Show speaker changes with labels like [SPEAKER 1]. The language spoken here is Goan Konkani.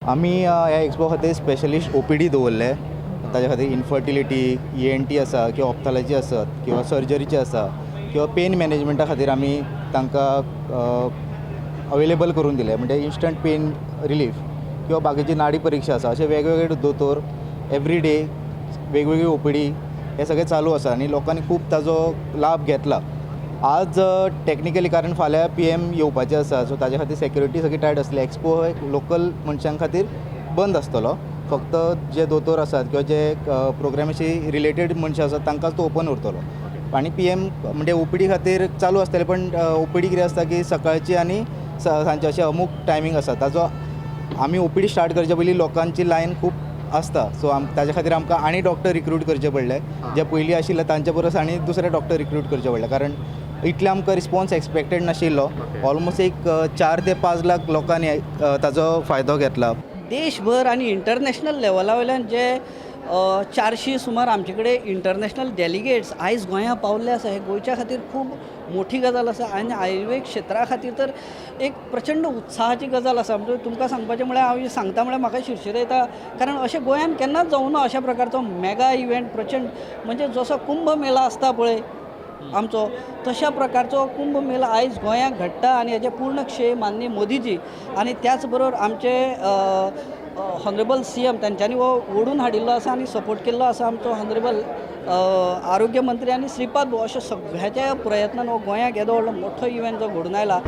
[SPEAKER 1] आमी ह्या एक्सपो खातीर स्पेशलिस्ट ओपीडी दवरले. ताच्या खातीर इनफर्टिलिटी, ईएनटी आसा किंवा ऑप्थालॉजी आसत किंवा सर्जरीचे आसा किंवा पेन मॅनेजमेंटा खातीर आमी तांकां अवेलेबल करून दिले, म्हणजे इन्स्टंट पेन रिलीफ किंवा बाकीची नाडी परिक्षा आसा. अशे वेगवेगळे दोतोर एवरी डे, वेगवेगळी ओपीडी, हे सगळें चालू आसा आनी लोकांनी खूब ताजो लाभ घेतला. आज टॅक्निकली, कारण फाल्यां पीएम येवपाचे आसा, सो ताजे खातीर सेक्युरिटी सगळी टायट आसली. एक्सपो हो एक लोकल मनशां खातीर बंद आसतलो. फक्त जे दोतोर आसात किंवा जे प्रोग्रामाशी रिलेटेड मनशां आसात, तांकांच तो ओपन उरतलो. आनी पीएम म्हणजे ओपीडी खातीर चालू आसतलें, पण ओपीडी कितें आसता की सकाळची आनी सांजची अशें अमूक टायमींग आसा. ताजो आमी ओपीडी स्टार्ट करचे पयलीं लोकांची लायन खूब आसता, सो ताजे खातीर आमकां आनी डॉक्टर रिक्रूट करचे पडले. जे पयलीं आशिल्ले तांचे परस आनी दुसरे डॉक्टर रिक्रूट करचे पडले, कारण इतले आमकां रिस्पॉन्स एक्सपेक्टेड नाशिल्लो. ऑलमोस्ट एक 4 ते 5 लाख लोकांनी ताजो फायदो घेतला.
[SPEAKER 2] देशभर आनी इंटरनॅशनल लेवला वयल्यान जे 400 सुमार आमचे कडेन इंटरनॅशनल डेलिगेट्स आयज गोंया पावल्ले आसा, हे गोंयच्या खातीर खूब मोठी गजाल आसा आनी आयुर्वेद क्षेत्रा खातीर तर एक प्रचंड उत्साहाची गजाल आसा. म्हणजे तुमकां सांगपाचें म्हळ्यार, हांव सांगता म्हळ्यार म्हाका शिरशिरो येता, कारण अशें गोंयान केन्नाच जावना अशा प्रकारचो मेगा इव्हेंट. प्रचंड म्हणजे जसो कुंभ मेळा आसता पळय आमचो, तशा प्रकारचो कुंभ मेळा आयज गोंयांत घडटा आनी हेजें पूर्ण श्रेय माननीय मोदीजी आनी त्याच बरोबर आमचे हॉनरेबल सीएम, तांच्यांनी हो ओडून हाडिल्लो आसा आनी सपोर्ट केल्लो आसा. आमचो हॉनरेबल आरोग्य मंत्री आनी श्रीपाद भाऊ, अशा सगळ्याच्या प्रयत्नान हो गोंयाक येदो व्हडलो मोठो इव्हेंट जो घडून आयला.